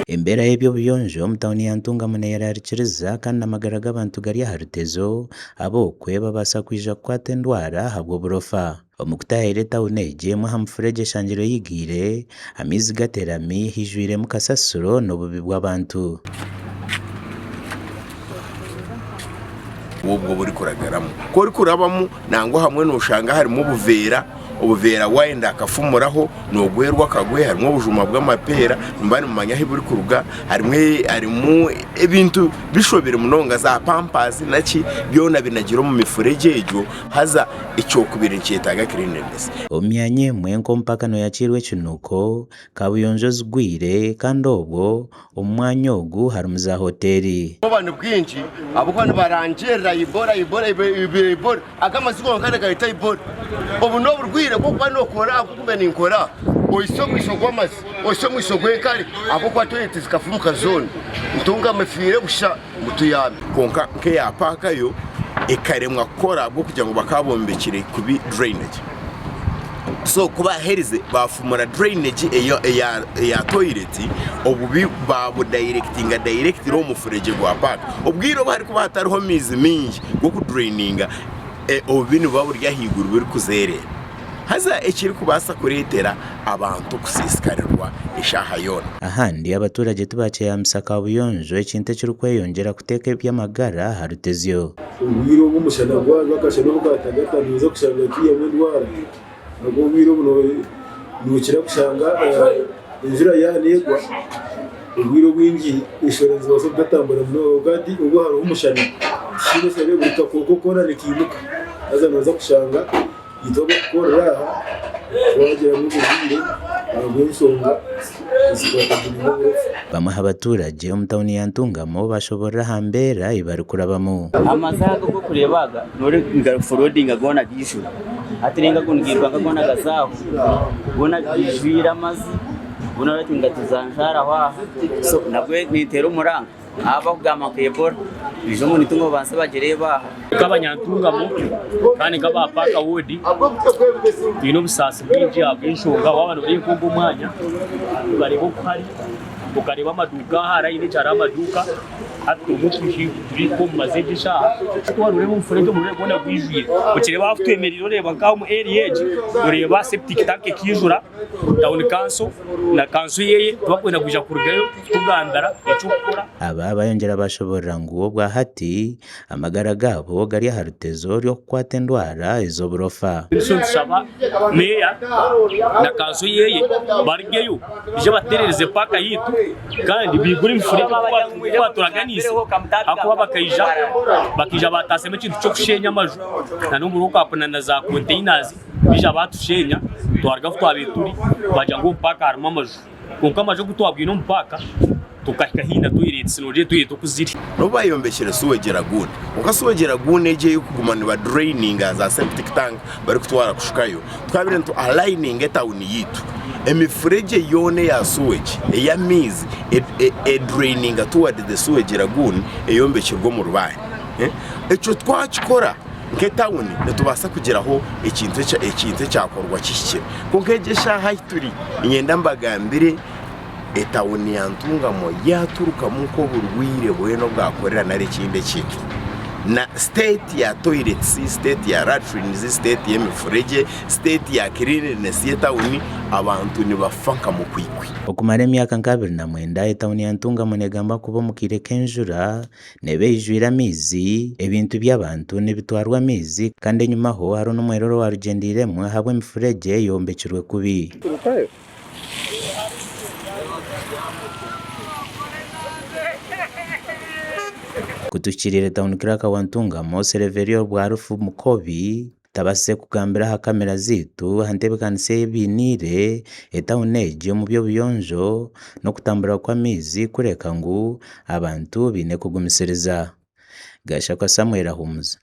Embeera y'eby'obuyonjo omu tauni ya Ntungamo neyerarikiriza kandi n'amagara g'abantu gari aha rutezo ahabw'okwe babaasa kwija kukwata endwara ahabw'oburofa. Omu kutaahirira etauni egi emwe aha mufuregye eshangirwe eyigiire, amaizi gaterami, haijwiremu kasasiro n'obubi bw'abantu. Obwo oburikuragaramu. Ku orikurabamu nangwa hamwe noshanga harimu obuveera, obuveera wayenda akafumuraho nogwerwa akagwe, harimu obujuma bw'amapeera nimuba nimumanya ahu burikuruga, harimu harimu ebintu bishobire munonga za pampazi naki byona binagire omu mifuregye egyo haza ekyokubire nikyetaaga cleanliness. Omu myanya emwe nk'omupaka noyakiirwa ekinuuko, kabuyonjo zigwire kandi obwo Omu mwanya ogu harimu za hoteeri. Obwoba ni bwingi ahabw'okuba nibarangirira Ebola, Ebola, Ebola. Aga amazzi gonka nigareeta Ebola. Obu n'oburwaire bw'okuba nookora ahabw'okuba ninkora oise omwisho gw'amazzi, oise omwisho gw'enkari ahabw'okuba toyireti zikafumuka zoona. Ntungamo efiire busha ngu tuyambe. Kwonka nk'eya paaka yo ekaremwa kukora ahabw'okugira ngu bakaba bombekire kubi drainage. So ku baaherize baafumura drainage eya eya eya toilet obubi baabudayirekitinga dayirekitiri omu mufuregye gwa paaka. Obwire obu harikuba hatariho maizi maingi g'okudraininga obubi nibuba buri ahaiguru burikuzeerera. Haza ekirikubaasa kureetera abantu kusiisikarirwa eshaaha yoona. Ahandi abaturage tibakyeyambisa kaabuyonjo ekintu ekirikweyongyera kuteeka eby'amagara aha rutezyo. Obwire obu omushana gwajwa akashana obu kaatagata noija kushanga twihamu endwara. Ahabw'okuba obwire obu nookira kushanga enjura yaaba neegwa, obwire obwingi eshoro nizibaasa kutatambura munonga kwonka hati obu hariho omushana tihaine eshoro buri kakooko koona nikaimuka haza nooza kushanga Itwe abarikukorera aha twagiramu oburwaire ahabw'enshonga ezikwatagaine n'oburofa. Bamwe aha batuuragye omu tauni ya Ntungamo bashoborora aha mbeera ei barikurabamu. Amaju aga ogu orikureeba aga nigafurodinga goona gaijura. Hati ninga ago nigairuka nka goona gaza aho, goona gaijwire amazi, goona oti nigatujanjaaraho aha. So nabwe ninteera omuranga. Aba abakugamba nka Ebola, baije omu Ntungamo babanze bagireebe aha. Nk'abanyantungamo kandi nk'aba paaka woodi twine obusaasi bwingi ahabw'enshonga waaba nooreeba nk'ogu omwanya okareeba oku hari, okareeba amaduuka aha rayini hariho amaduuka hati turimu turi nk'omu mazi egi eshaaha hati waaba nooreeba omufuregye omufuregye gwona gwijwire okireeba ahu twemereire oreeba nk'aha omu eriya egi oreeba septic tank ekaijura. Tawuni kanso na kanso yeye tibakwenda kwija kurugayo kutugambira eky'okukora. Aba bayongyera bashoborora ngu obwa hati amagara gaabo gari aha rutezo ry'okukwata endwara ez'oburofa. So nitushaba meeya na kanso yeye barugeyo baije baterereze paaka yaitu kandi baigure emifuregye nk'oku baturaganiise ahakuba bakaija bakaija bataasyamu ekintu ky'okushenya amaju na n'oburokapu na za containers. Baija baatushenya, twaruga ahu twabaire turi, twagira ngu omu paaka harimu amaju. Kwonka amaju agu twabwine omu paaka, tukahika haihi na toilet, noogira toilet oku ziri. N'obu bayombekire sewage lagoon, kwonka sewage lagoon egyo ey'okuguma niba draininga za septic tank barikutwara kushukayo, twabaire nitu aligninga etawuni yaitu, emifuregye yoona eya sewage ey'amaizi edraininga toward the sewage lagoon eyombekirwe omu Rubare. Ekyo twakikora nk'etawuni nitubaasa kugiraho ekintu ekintu ekyakorwa kihikire. Kwonka egi eshaaha ahu turi, niinyenda mbagambire etawuni ya Ntungamo yaaturukamu nk'oburwaire bwena obwakorera nari ekindi ekintu. Na siteeti ya toyiretisi, siteeti ya latirinizi, siteeti y'emifuregye, siteeti ya kiriinirinesi y'etawuni, abantu nibafa nka mukwikwi. Okumara emyaka nka 29, etawuni ya Ntungamo negambwa kuba omu kaire k'enjura Neeba eijwire amaizi, ebintu by'abantu nibitwarwa amaizi kandi enyimaho hariho n'omwerooro owaarugyendeiremu ahabw'emifuregye eyombekirwe kubi. Ku tuhikiriire Town Clerk wa Ntungamo, Sereverio Bwarufu Mukobi, Tabaasize kugambira aha kamera zaitu aha ntebeekanisa ei bainiire etauni egi omu by'obuyonjo n'okutambura kw'amaizi kureka ngu abantu baine kugumisiriza. Gashakwa Samuel Ahumuza.